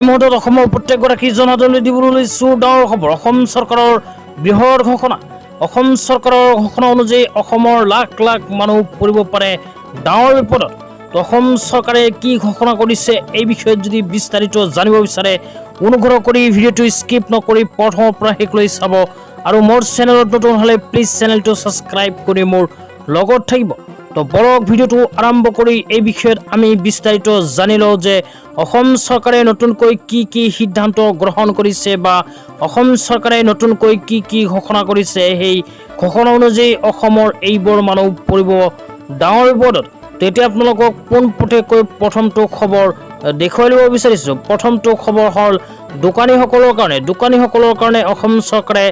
মুহূৰ্তত অসমৰ প্ৰত্যেকগৰাকী জনসাধাৰণলৈ দিবলৈ লৈছোঁ ডাঙৰ খবৰ। অসম চৰকাৰৰ বৃহৎ ঘোষণা। অসম চৰকাৰৰ ঘোষণা অনুযায়ী অসমৰ লাখ লাখ মানুহ পৰিব পাৰে ডাঙৰ বিপদত। তো অসম চৰকাৰে কি ঘোষণা কৰিছে, এই বিষয়ত যদি বিস্তাৰিত জানিব বিচাৰে, অনুগ্ৰহ কৰি ভিডিঅ'টো স্কিপ নকৰি প্ৰথমৰ পৰা শেষলৈ চাব আৰু মোৰ চেনেলত নতুন হ'লে প্লিজ চেনেলটো ছাবস্ক্ৰাইব কৰি মোৰ লগত থাকিব। তো বলক, ভিডিঅ'টো আৰম্ভ কৰি এই বিষয়ত আমি বিস্তাৰিত জানি লওঁ যে অসম চৰকাৰে নতুনকৈ কি কি সিদ্ধান্ত গ্ৰহণ কৰিছে বা অসম চৰকাৰে নতুনকৈ কি কি ঘোষণা কৰিছে। সেই ঘোষণা অনুযায়ী অসমৰ এইবোৰ মানুহ পৰিব ডাঙৰ বিপদত। তেতিয়া আপোনালোকক পোনপটীয়াকৈ প্ৰথমটো খবৰ দেখুৱাই দিব বিচাৰিছোঁ। প্ৰথমটো খবৰ হ'ল দোকানীসকলৰ কাৰণে। দোকানীসকলৰ কাৰণে অসম চৰকাৰে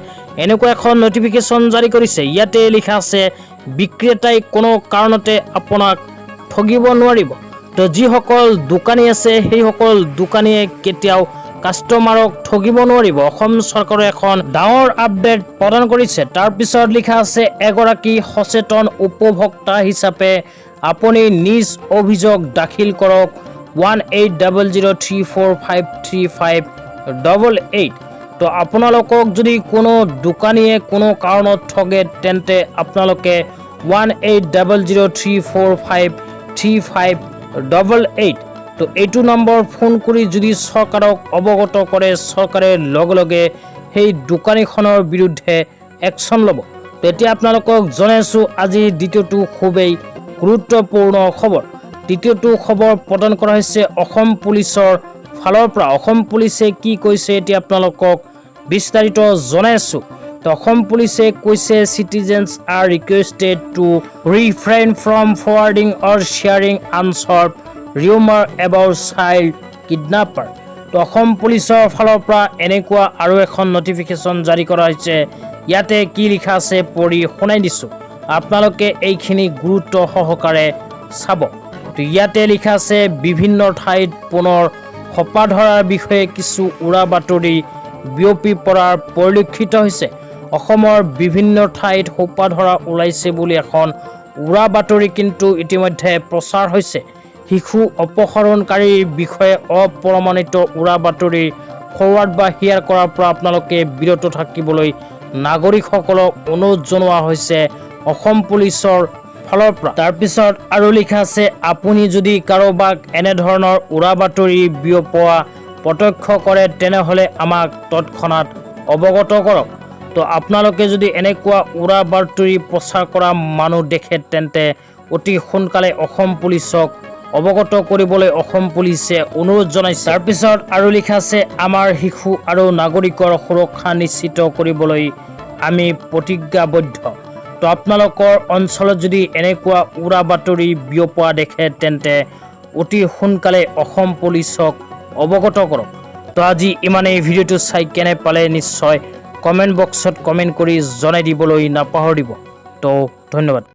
এনেকুৱা এখন নটিফিকেশ্যন জাৰি কৰিছে। ইয়াতে লিখা আছে, বিক্ৰেতাই কোনো কাৰণতে আপোনাক ঠগিব নোৱাৰিব। তো যিসকল দোকানী আছে, সেইসকল দোকানীয়ে কেতিয়াও কাষ্টমাৰক ঠগিব নোৱাৰিব। অসম চৰকাৰে এখন ডাঙৰ আপডেট প্ৰদান কৰিছে। তাৰপিছত লিখা আছে, এগৰাকী সচেতন উপভোক্তা হিচাপে আপুনি নিজ অভিযোগ দাখিল কৰক 18003453588। তো আপোনালোকক যদি কোনো দোকানীয়ে কোনো কাৰণত ঠগে, তেন্তে আপোনালোকে 18003453588, তো এইটো নম্বৰ ফোন কৰি যদি চৰকাৰক অৱগত কৰে, চৰকাৰে লগে লগে সেই দোকানীখনৰ বিৰুদ্ধে একশ্যন ল'ব। তেতিয়া আপোনালোকক জনাইছোঁ আজি দ্বিতীয়টো খুবেই গুৰুত্বপূৰ্ণ খবৰ। দ্বিতীয়টো খবৰ প্ৰদান কৰা হৈছে অসম পুলিচৰ ফালৰ পৰা। অসম পুলিচে কি কৈছে, এতিয়া আপোনালোকক বিস্তাৰিত জনাই আছোঁ। তো অসম পুলিচে কৈছে, "Citizens are requested to refrain from forwarding or sharing unsolved rumour about child kidnapper." তো অসম পুলিচৰ ফালৰ পৰা এনেকুৱা আৰু এখন নটিফিকেশ্যন জাৰি কৰা হৈছে। ইয়াতে কি লিখা আছে পঢ়ি শুনাই দিছোঁ, আপোনালোকে এইখিনি গুৰুত্ব সহকাৰে চাব। তো ইয়াতে লিখা আছে, বিভিন্ন ঠাইত পুনৰ সোপাধৰাৰ বিষয়ে কিছু উৰা বাতৰি বিয়পি পৰাৰ পৰিলক্ষিত হৈছে। অসমৰ বিভিন্ন ঠাইত সোপাধৰা ওলাইছে বুলি এখন উৰা বাতৰি কিন্তু ইতিমধ্যে প্ৰচাৰ হৈছে। শিশু অপহৰণকাৰীৰ বিষয়ে অপ্ৰমাণিত উৰা বাতৰি ফৰৱাৰ্ড বা শ্বেয়াৰ কৰাৰ পৰা আপোনালোকে বিৰত থাকিবলৈ নাগৰিকসকলক অনুৰোধ জনোৱা হৈছে অসম পুলিচৰ ফালৰ পৰা। তাৰপিছত আৰু লিখা আছে, আপুনি যদি কাৰোবাক এনেধৰণৰ উৰা বাতৰি বিয়পোৱা প্ৰত্যক্ষ কৰে, তেনেহ'লে আমাক তৎক্ষণাত অৱগত কৰক। তো আপোনালোকে যদি এনেকুৱা উৰা বাতৰি প্ৰচাৰ কৰা মানুহ দেখে, তেন্তে অতি সোনকালে অসম পুলিচক অৱগত কৰিবলৈ অসম পুলিচে অনুৰোধ জনাইছে। তাৰপিছত আৰু লিখা আছে, আমাৰ শিশু আৰু নাগৰিকৰ সুৰক্ষা নিশ্চিত কৰিবলৈ আমি প্ৰতিজ্ঞাবদ্ধ। তো আপোনালোকৰ অঞ্চলত যদি এনেকুৱা উৰা বাতৰি বিয়পোৱা দেখে, তেন্তে অতি সোনকালে অসম পুলিচক অৱগত কৰক। তো আজি ইমানেই। ভিডিঅ'টো চাই কেনে পালে নিশ্চয় কমেণ্ট বক্সত কমেণ্ট কৰি জনাই দিবলৈ নাপাহৰিব। তো ধন্যবাদ।